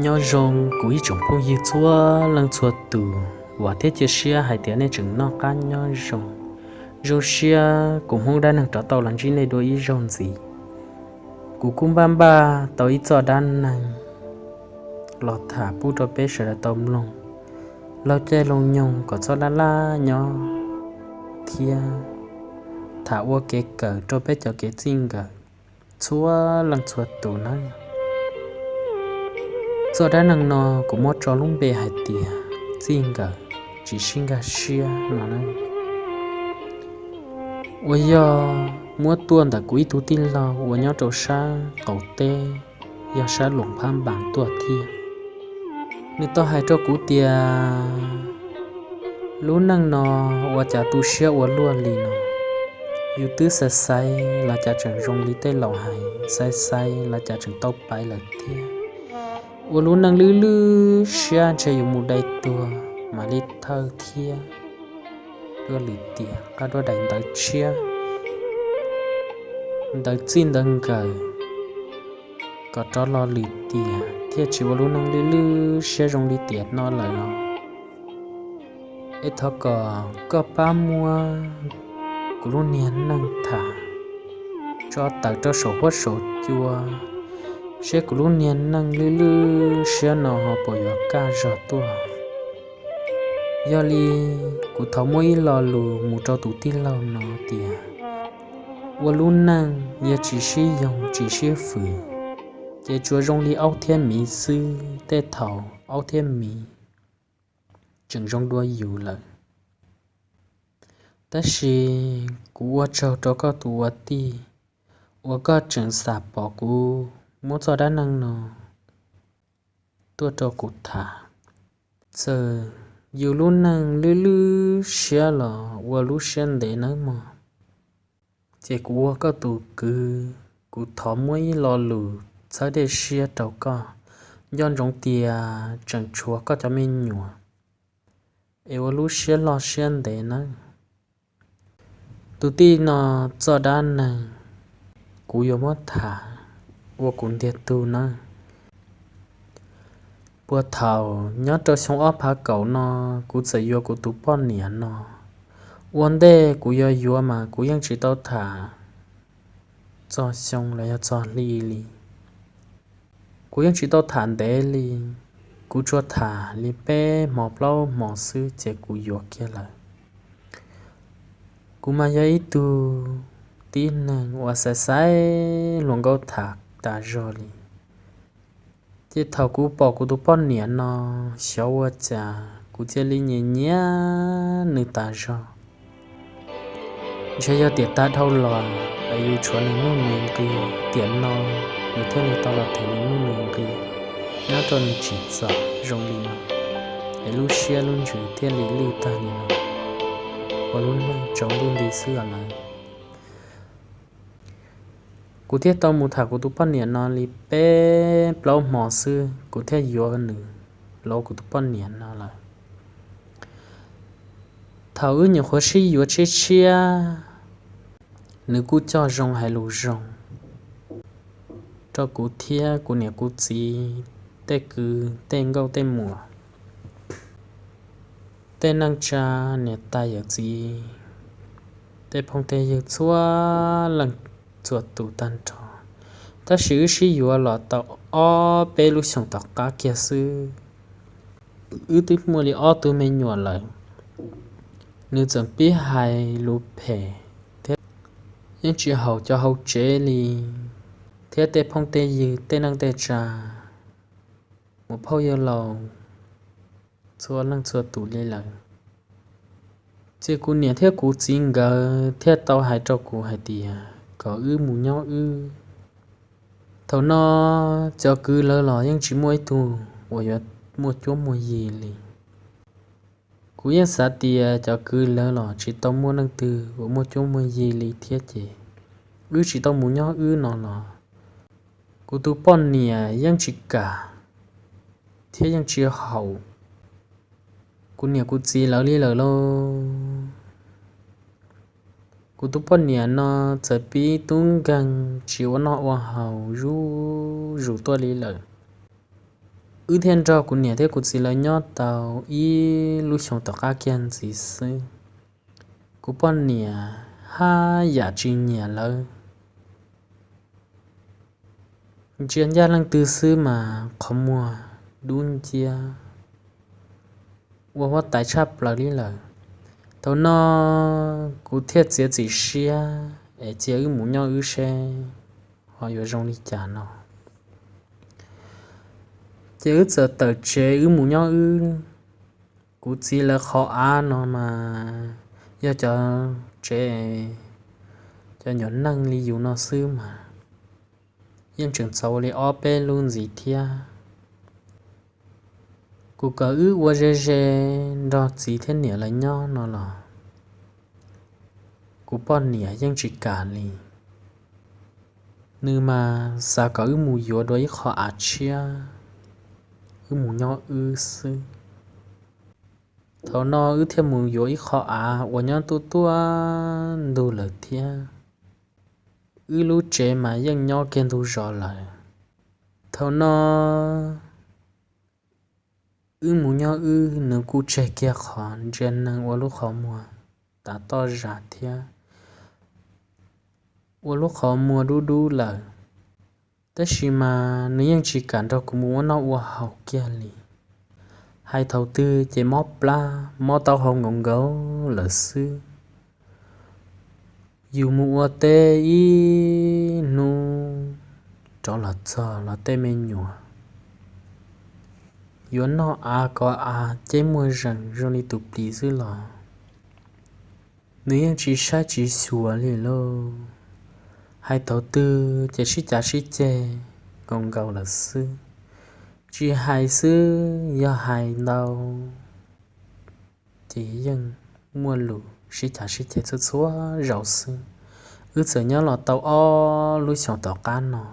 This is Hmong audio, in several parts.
Nyob zoo kuv ib tsoom phooj ywg txhua leej txhua tus, vam thiab cia siab hais tias nej tseem noj qab nyob zoo. Zoo siab kuv Hmoob Dab Neeg rov tau los ntsib nej dua ib zaug ntxiv. Kuv kuj npaj npaj tau ib txoj dab neeg los tham pub rau peb sawv daws tau mloog, laug caij laug nyoog kom txhob laj laj nyob thiab tham ua kev kawm rau peb cov kev txij nkawm txhua leej txhua tus nawb. Txoj dab neeg no kuv muab tso lub npe hais tias txij nkawm tsis sib nkag siab no nawb. Uas yog muab tuaj ntawm kuv ib tug tij laug uas nyob rau sab qaum teb, yog sab Luam Phab Npas tuaj thiab. Nws tau hais rau kuv tias lub neej no ua cas tu siab ua luaj li no. Yus twb xaiv xaiv los cas tseem zoo li tej laus hais, xaiv xaiv los cas tseem tau paiv lawm thiab. Ua lub neej lwj lwj siab ntshe yus mus dai tuag mam li thawj thiab. Dua lwm tiam qab duab daim ntawv tshiab, ntawv txij ntawv nkawm kom rov los lwm tiam thiaj tsis ua lub neej lwj lwj siab zoo li tiam no lawm os. Es thov kom koj pab muab kuv lub niag neej tham tso tawm rau saum huab saum cua, seb kuv lub niag neej lwj lwj siab no ho puas yuav kaj zog tuaj. Yog li kuv thov muab ib lo lus mus rau tus tij laug no tias ua lub neej yog tsis sib yoog tsis sib fwm, ces tsuas zoo li aub thiab miv xwb, tej thaum aub thiab miv tseem zoo dua yus lawm. Tab sis kuv ua tsaug rau koj tus ua tij uas koj tseem xam pom kuv muab txoj dab neeg no tuaj rau kuv tham. Txawm yus lub neej lwj lwj siab los ua lub siab ntev nawb mog. Ces kuv ua koj tus kwv, kuv thov muab ib lo lus txhawb dej siab rau koj, nco ntsoov tias tseem tshuav koj cov me nyuam, es ua lub siab loj siab ntev nawb. Tus tij no txoj dab neeg kuv yuav muab tham ua kuv ntiag tug nawb. Puag thaum nyob rau xyoo ob phav kaum no, kuv txawm yuav kuv tus poj niam no. Ua ntej kuv yuav yuav mas kuv yeej tsis tau tham txog xyoo los yog txog hli li. Kuv yeej tsis tau tham ntev li, kuv tsuas tham li peb hmo plaub hmo xwb ces kuv yuav kiag lawm. Kuv mas yog ib tug tib neeg uas xaiv xaiv hluas nkauj tham tas zog li. Ces thaum kuv pom kuv tus poj niam no, xyov ua cas kuv cia li nyiam nyiam nws tas zog. Ntshe yog tiam tag dhau los es yus tshuav nws nuj nws nqi, tiam no nws thiaj li tau los them nws nuj nws nqi, nyob rau nws tsim txom zoo li no, es lub siab lub ntsws thiaj li lwj tag li no, ua lub neej tsaus ntuj nti xwb os lawv. Kuv thiaj tau mus tham kuv tus poj niam no li peb plaub hmo xwb kuv thiaj yuav nws los kuv tus poj niam no lawm. Thaum wb nyuam qhuav sib yuav tshiab tshiab, nws kuj coj zoo hais lus zoo rau kuv thiab kuv niam kuv txiv, tej kwv tej nkauj tej muam, tej neej tsa, niam tais yawm txiv, tej phooj tej ywg txhua leej txhua tus tag nrho. Tab sis wb sib yuav los tau ob peb lub xyoos tom qab kiag xwb, wb twb muaj li ob tug me nyuam lawm. Nws txawm pib hais lus phem thiab yeej tsis haum cov hauv tsev li, thiab tej phooj tej ywg tej neej tej tsa, muam phauj yawg laus txhua leej txhua tus li lawm. Ces kuv niam thiab kuv txiv nkawd thiaj tau hais rau kuv hais tias kom wb mus nyob wb. Thaum no cov kwv lawv los yeej tsis muaj ib tug uas yuav muaj cuab muaj yig li. Kuv yeej xav tias cov kwv lawv los tsis tau muaj leej twg uas muaj cuab muaj yig li thiab ces wb tsis tau mus nyob wb no los kuv tus poj niam yeej tsis kam thiab yeej tsis haum kuv niam kuv txiv lawv li lawm lauj. Kuv tus poj niam no txawm pib tub nkeeg tsis ua noj ua haus zuj zus tuaj li lawm. Wb thiaj nrog kuv niam thiab kuv txiv lawv nyob tau ib lub xyoo tom qab kiag ntxiv xwb, kuv poj niam haj yam tsis nyiam lawv, ntsia ncaj leej twg xwb mas qhov muag dub nciab, ua huab tais tshaj plaws li lawm. Thaum no kuv thiaj txiav txim siab es cia wb mus nyob wb seb ho yuav zoo li cas no. Ces wb txawm tawm tsev wb mus nyob wb. Kuv txiv lawv qhov av no mas yog cov tsev, cov nyuam neej li yus no xwb mas yeej tseem txaus li ob peb lub ntxiv thiab. Kuv kom wb ua ze ze nrog txiv thiab niam lawv nyob no los kuv poj niam yeej tsis kam li. Nws mas xav kom wb mus yuav dua ib qho av tshiab, wb mus nyob wb xwb. Thaum no wb thiaj mus yuav ib qho av uas nyob tuaj tuaj ntug lawm thiab. Wb lub tsev mas yeej nyob kiag ntug zos lawm. Thaum no wb mus nyob wb, nws kuj tseg kiag qhov ntsia neeg ua lub qhov muag tav toj zam thiab ua lub qhov muag dub dub lawm. Tab sis mas nws yeej tsis kam nrog kuv mus ua noj ua haus kiag li. Hais thaum twg ces mob plab mob taub hau nkaus nkaus lawm xwb. Yus mus ua teb ib hnub rov los txog los tej me nyuam yuav noj av kov av ceb muag zees zoo li tus plis xwb los nws yeej tsis saib tsis xyuas li lauj. Hais thaum twg ces sib cav sib ceg nkaus nkaus lawm xwb. Tsis hais xwb, yog hais ntau ces yeej muaj lus sib cav sib ceg txhua txhua zaus xwb. Wb txawm nyob los tau ob lub xyoos tom qab no,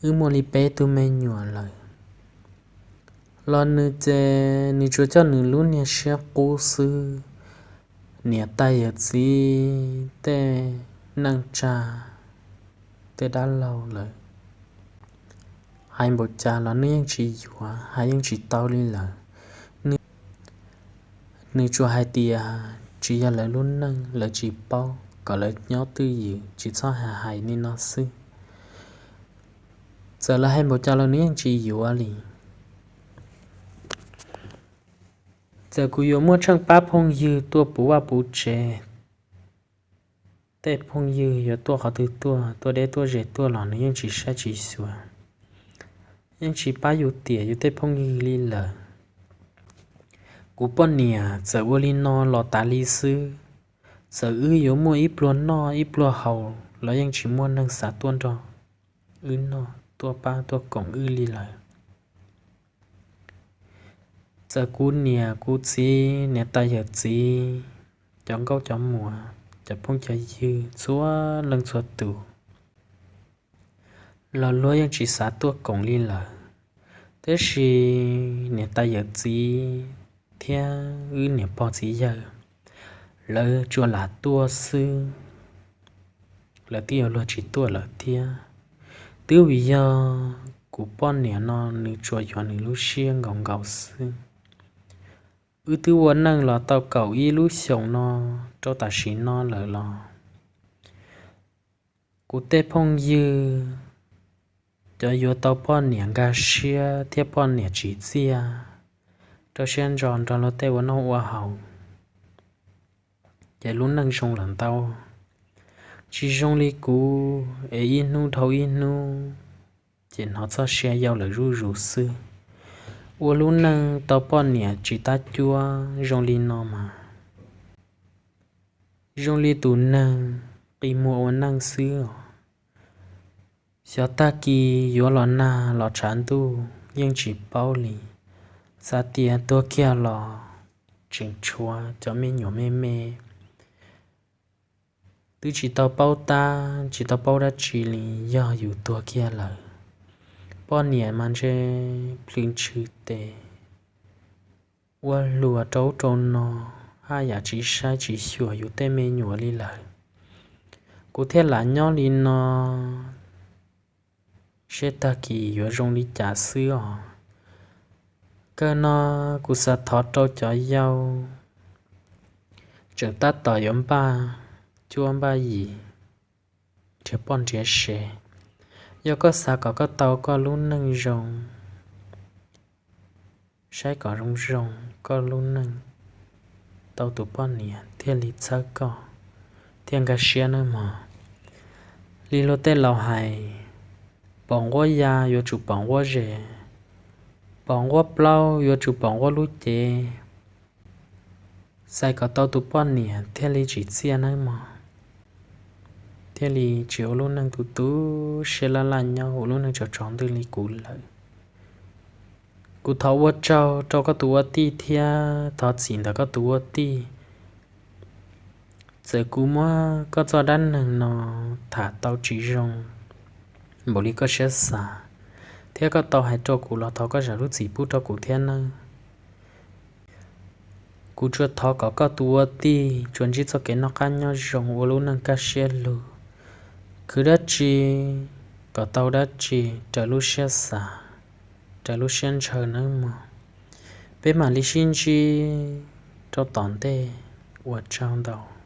wb muaj li peb tug me nyuam lawm, los nws ces nws tsuas coj nws lub niag siab qub xwb. Niam tais yawm txiv tej neej tsa, tej dab laug lawm, hais npaum cas los nws yeej tsis yuav, hais yeej tsis tau li lawm. Nws tsuas hais tias tsis yog lawv lub neej, lawv tsis paub, kom lawv nyob twj ywm tsis txhob hais li no xwb. Txawm lawv hais npaum cas los nws yeej tsis yuav li. Txawm kuv yuav muaj tsheej pab phooj ywg tuaj puv vaj puv tsev, tej phooj ywg yuav tuaj qhov twg tuaj, tuaj deb tuaj ze tuaj los nws yeej tsis saib tsis xyuas, yeej tsis pab yus tiam yus tej phooj ywg li lawm. Kuv poj niam txawm ua li no los tas li xwb, txawm wb yuav muaj ib pluag noj ib pluag haus los yeej tsis muaj neeg xav tuaj nrog wb noj tuaj pab tuaj koom wb li lawm. Txawm kuv niam kuv txiv, niam tais yawm txiv, cov nkauj cov muam, cov phooj cov ywg txhua leej txhua tus los luag yeej tsis xav tuaj koom li lawm. Tab sis niam tais yawm txiv thiab wb niam pog txiv yawg lawv tsuas lam tuaj xwb, lawv twb yuav luag tsis tuaj lawm thiab. Twb vim yog kuv poj niam no nws tsuas yuav nws lub siab nkaus nkaus xwb. Wb twb ua neej los tau kaum ib lub xyoos no rau tam sim no lawm los kuv tej phooj ywg, cov yuav tau poj niam nkag siab thiab poj niam tsim txiaj, rau siab ntso nrog luag tej ua noj ua haus, ces lub neej zoo lawm ntau. Tsis zoo li kuv es ib hnub dhau ib hnub ces hnov txoj sia yau lawm zuj zus xwb. Ua lub neej tau poj niam tsis tab cuab zoo li no mas zoo li tus neeg qi muag ua neej xwb os. Xyov tag kis yuav los nag los tshav ntuj yeej tsis paub li. Xav tias tuag kiag los tseem tshuav cov me nyuam me me twb tsis tau paub tab, tsis tau paub dab tsi li, yog yus tuag kiag lawm. Poj niam mas ntshe plhws ntshw tes ua hluas rau ub rau no, haj yam tsis saib tsis xyuas yus tej me nyuam li lawm. Kuv thiaj lam nyob li no seb tag kis yuav zoo li cas xwb os. Kawg no kuv xav thov rau cov yau tseem tab tom yuav npaj cuab npaj yim, nrhiav poj nrhiav sev, yog koj xav kom koj tau koj lub neej zoo, saib kom zoo zoo koj lub neej, tau tus poj niam thiaj li txhawb koj, thiaj nkag siab nawb mog. Li luag tej laus hais, pom nquab ya yuav tsum pom nquab zes, pom nquab plaub yuav tsum pom nquab lub cev. Xaiv kom tau tus poj niam thiaj li tsim txiaj nawb mog, thiaj li tsis ua lub neej tu tu siab laj laj nyob, ua lub neej tsaus tsaus ntuj li kuv lawm. Kuv thov ua tsaug rau koj tus ua tij thiab thov txim ntawm koj tus ua tij. Txawm kuv muab koj txoj dab neeg no tham tau tsis zoo npaum li koj siab xav, thiab koj tau hais rau kuv los thov koj zam lub txim pub rau kuv thiab nawb. Kuv tsuas thov kom koj tus ua tij tsuas ntsib txoj kev noj qab nyob zoo, ua lub neej kaj siab lug, khwv dab tsi kom tau dab tsi raws lub siab xav, raws lub siab ntshaw nawb mog. Peb mam li sib ntsib rau tom ntej, ua tsaug ntau.